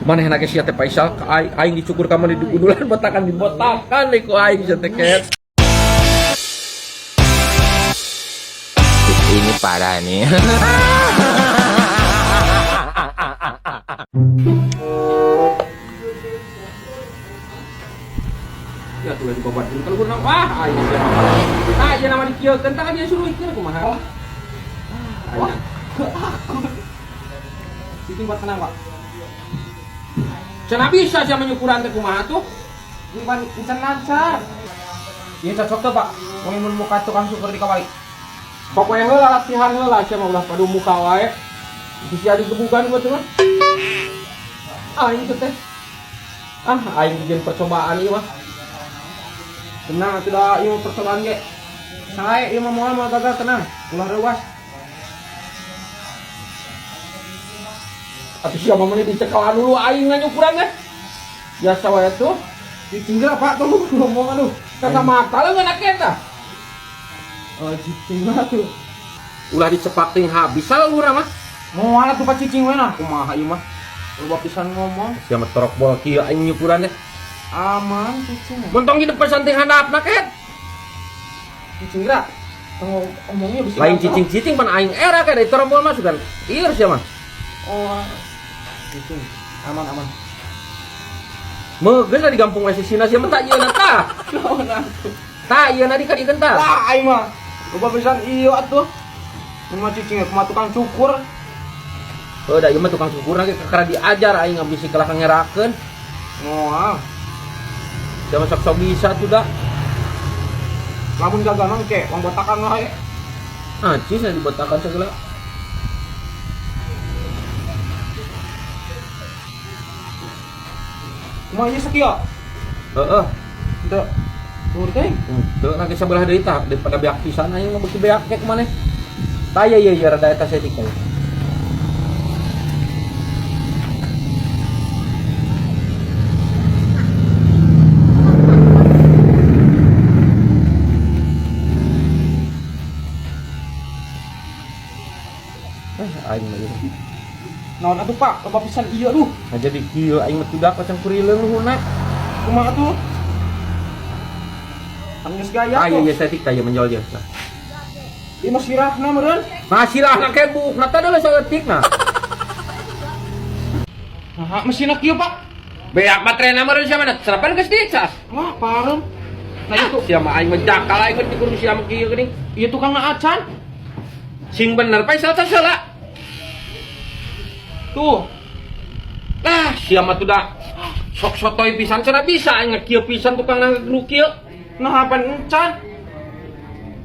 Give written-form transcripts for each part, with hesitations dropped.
Manehna ge sia teh Faisal ka aing, aing dicukur ka maneh digudulan botakan dibotakan deui ku aing sia teh ket. Ini parah nih. Ya tuh lagi babat dulu kalau kurang wah aing sia mah. Tah ieu nama dikieukeun tah kan dia suruh ikeu kumaha. Oh. Ah, aing. Cicing buat tenang, Pak. Cenah bisa sia menyukuran teh kumaha tuh? Ini pan encan lancar. Ini cocok tuh, Pak. Wong mun muka tukang syukur di kawali. Pokoknya heula latihan heula sia mah ulah padu muka wae. Bisa digebukan gua tuh mah. Aing teh. Ah, aing bikin percobaan ieu mah. Tenang atuh da ieu mah percobaan ge. Sae ieu mah moal moal gagal tenang. Ulah reuas. Atuh sia mah meuni dicekalan dulu aing nganyukuran teh. Biasa wae tuh. Cicing geura, Pak, tolong ngomong aduh. Kata mata leungeun eta. Oh, cicing lah tuh. Ulah dicepak ting habis salah urang mah. Moal atuh Pak cicing we nah. Kumaha ieu mah. Loba pisan ngomong. Sia mah torok bol kieu aing nyukuran teh. Aman cicing. Montong di depan santing handapna ket. Cicing geura. Tong omongnya bisa. Lain cicing-cicing pan aing era kayak dari torok bol mah sugan. Ieu sia mah. Oh. Cicing. Aman aman. Meugeus di kampung we sisina sia mah tak ieu tah. Naon atuh. Tah ieu na di ka dieu tah. Lah aing mah. Loba pisan ieu atuh. Mun mah cicing kumaha tukang cukur. Heuh da ieu mah tukang cukur ge kakara diajar aing ngabisi kalah ngerakeun. Moal. Sia mah sok-sok bisa tuh da. Lamun gagal mah engke wong botakan wae. Acis na dibotakan segala. Kumaha ieu sakieu? Heeh. Henteu. Luhur teh. Henteu lagi sebelah deui tah daripada beak pisan aing mah beuki beak ke maneh. Tah ieu ieu rada eta saeutik teh. Aing mah ieu. Naon atuh Pak? Loba pisan ieu aduh. Nah jadi kieu aing mah tudak kacang kurileung luhurna. Kumaha atuh? Kan geus gaya Ah tuh. ieu ieu saeutik tah ieu menjol ieu. Nah. Ieu mah sirahna meureun. Nah silahna ke bukna tah deuleu saeutik nah. Nah, mesinna kieu Pak. Beak baterena meureun sia mana? Serapan geus dicas. Wah, parem. Nah itu sia mah aing mah jakal aing mah dikur sia mah kieu geuning. Ieu tukangna acan. Sing bener Faisal tas heula. Tuh. Lah sia mah tuh da sok sotoy pisan cenah bisa aing kieu pisan tukang nu kieu. Nah, pan encan.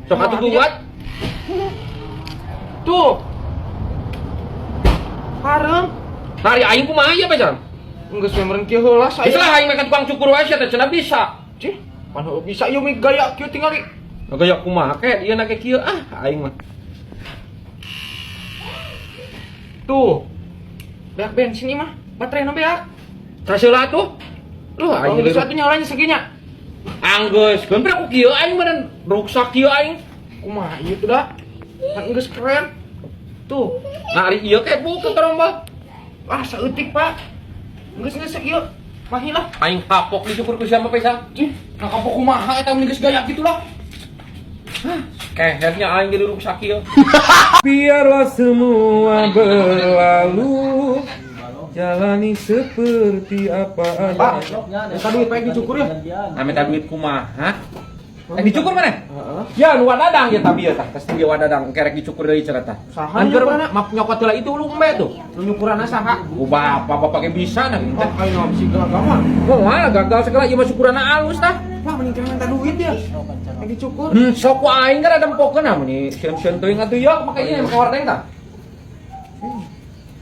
Sok atuh buat. Tuh. Parem. Nari aing kumaha ieu Faisal? Geus we meureun kieu heula saya. Geus lah aing mah ka tukang cukur wae sia teh cenah bisa. Cih, pan heueuh bisa ieu mah gaya kieu tingali. Nah, gaya kumaha ke ieu na ke kieu ah aing mah. Tuh. Beak bensin ieu mah, baterainya beak. Tas heula atuh. Luh aing Oh, geus geus atuh nyalanya sakinya. Anggeus, keun ku kieu aing meureun ruksak kieu aing. Kumaha ieu tuh da? Kan geus keren. Tuh. Nah ari ieu ke buka karombal. Ah, saeutik, Pak. Geus geus sakieu. Mahi lah. Aing kapok dicukur ku siapa Faisal? Cih, nah kapok kumaha eta mun geus gaya kitu lah. Kehernya aing jadi ruksak kieu. Biarlah semua berlalu. Jalani seperti apa Pak, minta duit Pak dicukur ya. Nah, minta duit kumaha? Eh dicukur mana? Heeh. Ya nu wadadang ya tapi ya tah, tes dia wadadang kerek dicukur deui cenah tah. Saha Anjir nyukuranna? map nyokot heula itu lu embe tuh. Nu nyukuranna saha? Ku bapak bapak ge bisa nah Oh, aing mah bisi gagal mah. Moal gagal segala ieu mah syukuranna alus tah. Wah, mending kena minta duit ya. Yang dicukur. Sok ku aing kan ada empokeun ah meuni sieun-sieun teuing atuh ya make ieu make hordeng tah.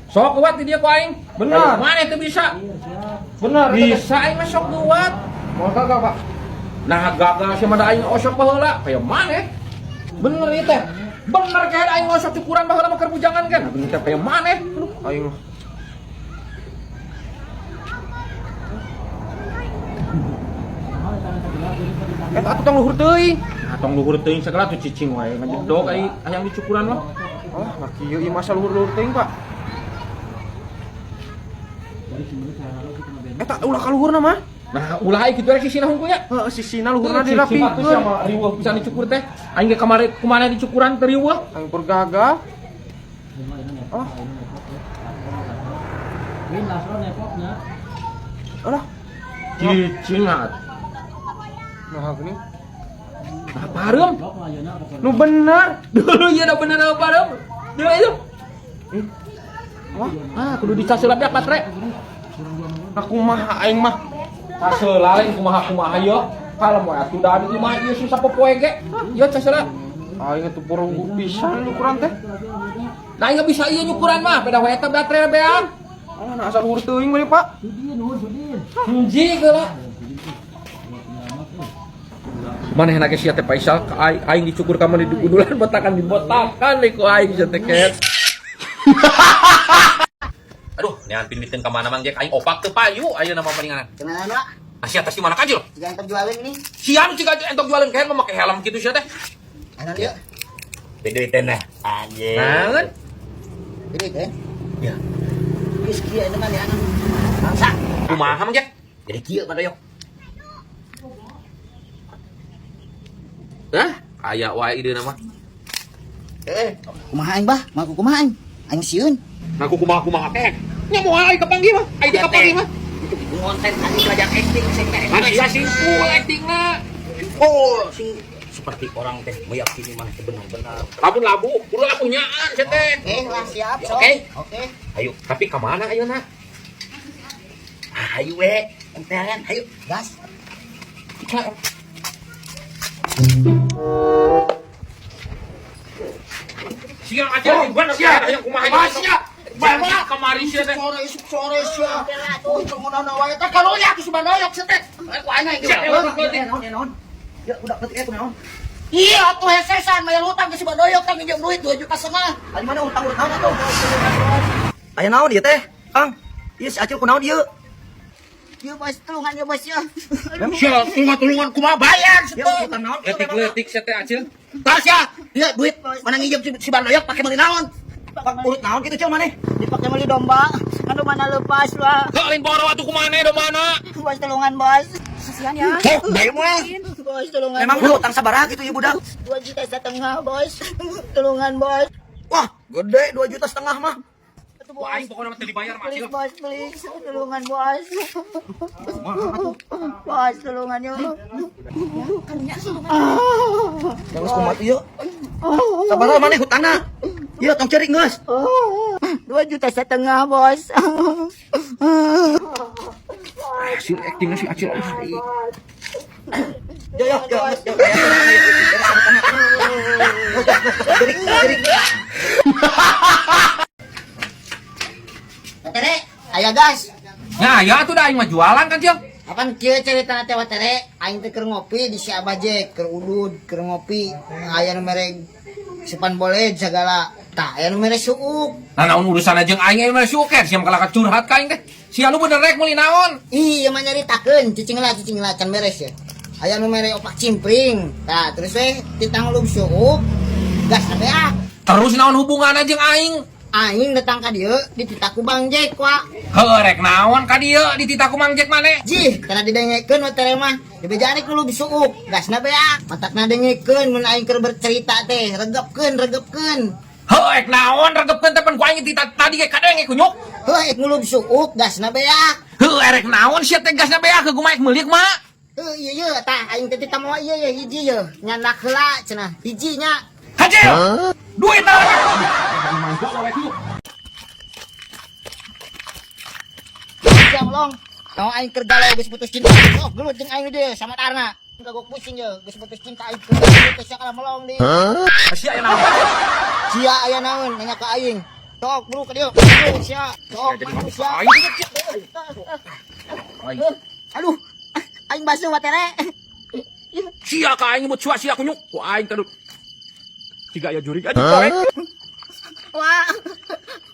Sok kuat di dia ku aing. Benar. Mana itu bisa? Benar. Bisa aing mah sok kuat. Mau gagal, Pak? Nah gagal sih mah da aing osok baheula. Kayak mana? Bener ieu teh. Bener kayak aing osok cukuran baheula mah keur bujangan kan. Bener teh kayak mana? Aduh, aing mah. Eta atuh tong luhur teuing. Nah, tong luhur teuing segala tuh cicing wae ngajedog aing hayang dicukuran mah. Ah, nah kieu ieu masa luhur-luhur teuing, Pak. Eta ulah ka luhurna mah. Nah, ulah ai kitu rek sisina hungkul nya. Heeh, sisina luhurna Sifat tuh dirapikeun. sama riweuh pisan dicukur teh. Aing ge kamari kumaha dicukuran teu riweuh. Aing pur gagal. Oh. Alah, Cicing ah. nah gini. Nah, pareum. Nu bener. Dulu ieu da bener apa pareum. Dulu itu. Ih. Wah, Ah, kudu dicaseula beak baterai. nah kumaha aing mah. Caseula lain kumaha-kumaha ieu. Kalem we atuh da di imah ieu susah popoe ge. Ieu caseula. Aing atuh purung pisan nyukuran teh. Nah, aing bisa ieu nyukuran mah, beda we eta baterai beak. Oh, nah asal luhur teuing we, Pak. Hiji geula. Manehna ge sia teh Faisal ka aing, aing dicukur ka mana digundulan botakan dibotakan deui ku aing sia teh ket. Aduh, nean piniteun ka mana Mang Jack aing opak teu payu ayeuna mah palinganan. Kenalan, Wak. Ah sia tas di mana kajil? Jangan terjualin nih. Sia nu ciga entok jualan keher mah make helm kitu sia teh. Anak yuk. Duit nah. Anjir. Naon? Ini teh. Ya. Geus kieu ini mah anak. Bangsa. Kumaha Mang Jack? Jadi kieu Pak Doyok. Hah? Aya wae ideuna mah. Kumaha aing, Bah? Ngaku kumaha aing? Aing sieun. Ngaku kumaha-kumaha teh. Nya moal aing kapanggih mah. Aing teh kapanggih mah. Ngonten anjing belajar acting sing teh. Kan sia sing full actingna. Oh, sing seperti orang teh meyakini mana teh benar-benar. Lamun labu, kudu labu nyaan sia teh. Oke, lah siap, Ya, sok. oke. Oke. Ayo, Tapi ka mana ayeuna? ayo we, enteran, ayo. Gas. Sia aja sia aya kumaha sia. Bawa kamari sia teh. Sore isuk sore sia. Oh, pengunana wae teh kalunya ku si Bandoyok sia teh. Ku aing Sia, naon naon. Ya udah ketik ku naon. Iya atuh hesesan mayar hutang ke si Bandoyok tang nginjem duit 2,5 juta. Ari mana utang urut naon atuh? Aya naon ieu teh? Kang, ieu si Acil kunaon ieu? Ieu bos tulungan ya bos ya. Sia, tulungan kumaha bayar Ieu situ. utang naon? Letik-letik sia teh Acil. Tas ya, dia duit mana nginjem si Bandoyok pakai meuli naon? Urut naon kitu Cil maneh? Dipakai beli domba, anu mana lepas lah. Heuh lain boro atuh kumaha do mana? Bos tulungan bos. Kasihan ya. Sok, bae mah. Bos tulungan. Memang lu utang sabaraha kitu ieu budak? 2,5 juta bos. Tulungan bos. Wah, gede 2,5 juta mah. Atuh, Ku aing pokona mah teu dibayar mah Please Acil. bos, please. Tulungan bos. Bos, tulungan yuk. Geus kumaha tuh ieu? Sabaraha maneh hutangna? Ieu tong ceurik geus. 2,5 juta bos. Hasil actingna si Acil. Yo yo yo yo. Ceurik ceurik. Tere, aya gas. Nah, ya atuh da aing mah jualan kan Cil. Apaan kieu cerita teh tere? Aing teh keur ngopi di si Abah Jack, keur udud, keur ngopi. Aya nu mere sepan boleh segala. Tah, aya nu mere suuk. Nah, naon urusanna jeung aing aing mah syuker sia mah kalaka curhat ka aing teh. Sia nu bener rek meuli naon? Ih, ieu mah nyaritakeun, cicing lah, cicing lah, can beres ya. Aya nu mere opak cimpring. Tah, terus we titang lub suuk. Gas beak. Terus naon hubunganna jeung aing? Aing datang ka dieu dititah ku Bang Jack wa. Heuh rek naon ka dieu dititah ku Mang Jack maneh? Jih, kana didengekeun we tere mah. Dibejaan ku lub suuk, gasna beak. Matakna dengekeun mun aing keur bercerita teh, regepkeun, regepkeun. Heuh rek naon regepkeun teh pan ku aing dititah tadi ge kadenge kunyuk. Heuh, ek ngulub suuk, gasna beak. Heuh erek naon sia teh gasna beak ke kumaha meuli kumaha? Heuh, ieu ieu tah aing teh titah moal ieu ye hiji ye. Nyandak heula cenah, hiji nya. Hacil! Duit naon? Jam long. Tong aing keur galau geus putus cinta. Oh, gelut jeung aing deui sama Tarna. Kagok pusing ye, geus putus cinta aing keur galau teh sakala melong deui. Sia aya naon? Sia aya naon nanya ka aing. Tok bro ka dieu. Bro sia. Tok Jadi sia. Aing. Aduh, aing basuh batere. Sia ka aing nyebut sia kunyuk. Ku aing teh tiga aya jurig aja korek. Wah.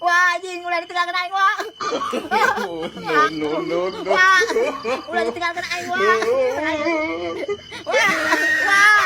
Wah, anjing ulah ditinggalkeun aing, wah. No no no no. Wah, ulah ditinggalkeun aing, wah. Wah, wah.